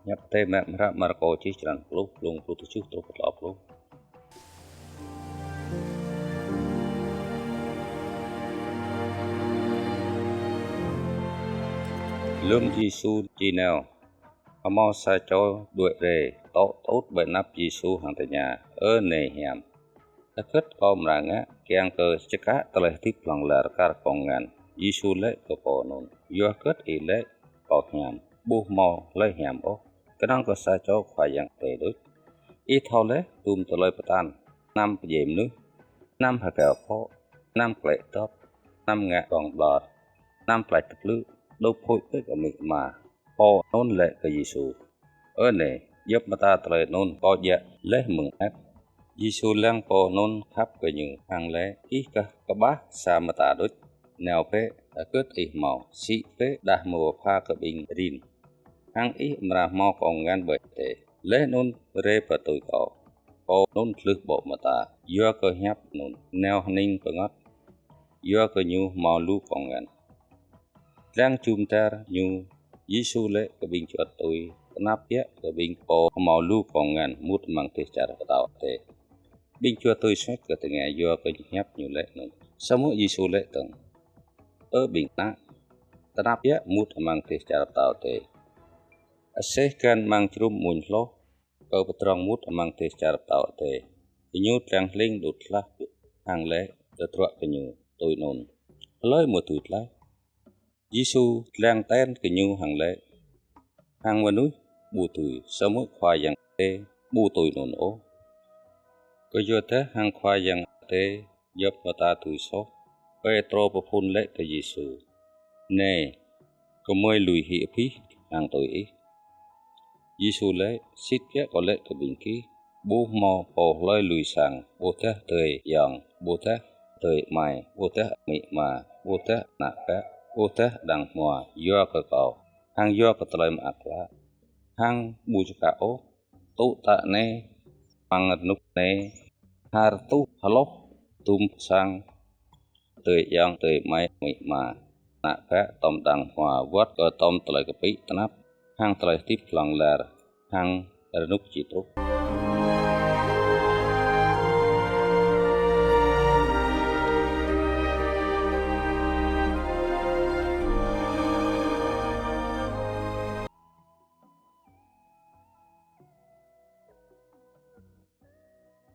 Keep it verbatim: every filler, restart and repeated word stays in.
Hiăp Adai mơ̆ng hră Markô čih črăn pluh, glông pluh tơjuh truh pơ tlâo pluh. Lơ̆m Yêsu či nao, hmâo sa čô đuaĭ rai, tŏ tŭt ƀơi anăp Yêsu hăng tơña: "Ơ Nai hiam, hơgĕt kâo amra ngă kiăng kơ čơkă tơlơi hơdip hlŏng lar kar kông ngăn?" Yêsu laĭ kơ pô anŭn: "Yua hơgĕt ih laĭ kâo hiam? Ƀu hmâo hlơi hiam ôh, kơnơ̆ng kơ sa čô Khua Yang Adai đôč. Ih thâo laih tum tơlơi pơtăn: Năm pơdjai mơnuih, năm hơgao pŏk, năm klĕ dŏp, năm ngă ƀơ̆ng ƀlŏr, năm tlaih tơplư̆, dŏ phŭi pĕk amĭ ama." Pô anŭn laĭ kơ Yêsu: "Ơ Nai, djŏp mơta tơlơi anŭn kâo djă̱ laih mơ̆ng ăt." Yêsu lăng pô anŭn khăp kơ ñu hăng laĭ: "Ih kah kơƀah sa mơta đôč. Nao bĕ, hơgĕt ih hmâo, sĭ bĕ đah mơ̆ pha kơ ƀing rin, hăng ih amra hmâo kông ngăn ƀơi adai. Laih anŭn rai pơ tui kâo." Pô anŭn glưh ƀô̆ mơta yua kơ hiăp anŭn, nao hơning pơngăt, yua kơ ñu hmâo lu kông ngăn. Lăng jum dar ñu, Yêsu laĭ kơ ƀing čuăt tui: "Tơnap biă kơ ƀing pô hmâo lu kông ngăn mŭt amăng dêh čar pơtao adai." Ƀing čuăt tui soh kơ tơngia yua kơ hiăp ñu laĭ anŭn. Samơ̆ Yêsu laĭ dơ̆ng: "Ơ ƀing ană, tơnap biă mŭt amăng dêh čar pơtao adai. Aseh găn amăng jrŭm amuñ hloh kơ pơdrŏng mŭt amăng dêh čar pơtao adai." Gơñu lăng hling đŭt hlah hăng laĭ tơdruă gơñu tui anŭn: "Hlơi mơ̆ dưi tlaih?" Yêsu lăng ten gơñu hăng laĭ: "Hăng mơnuih ƀu dưi, samơ̆ Khua Yang Adai ƀu tui anŭn ôh. Kơyua dah hăng Khua Yang Adai djŏp mơta dưi soh." Pêtrô pơphŭn laĭ kơ Yêsu: "Nai, gơmơi lui hĭ abih hăng tui ih." Yêsu laĭ: "Sĭt biă kâo laĭ kơ ƀing gih, ƀu hmâo pô hlơi lui sang, ƀôdah adơi ayŏng, ƀôdah adơi amai, ƀôdah amĭ ama, ƀôdah ană bă, ƀôdah đang hmua yua kơ kâo hăng yua kơ tơlơi mơak klă, hăng ƀu čơkă ôh tŭ tă anai, amăng rơnŭk anai, ha rơtuh hloh tum pơ sang, adơi ayŏng, adơi amai, amĭ ama, ană bă, tŏm đang hmua, wơ̆t kơ tŏm tơlơi kơpĭ tơnap, hăng tơlơi hơdip hlŏng lar, hăng rơnŭk či truh."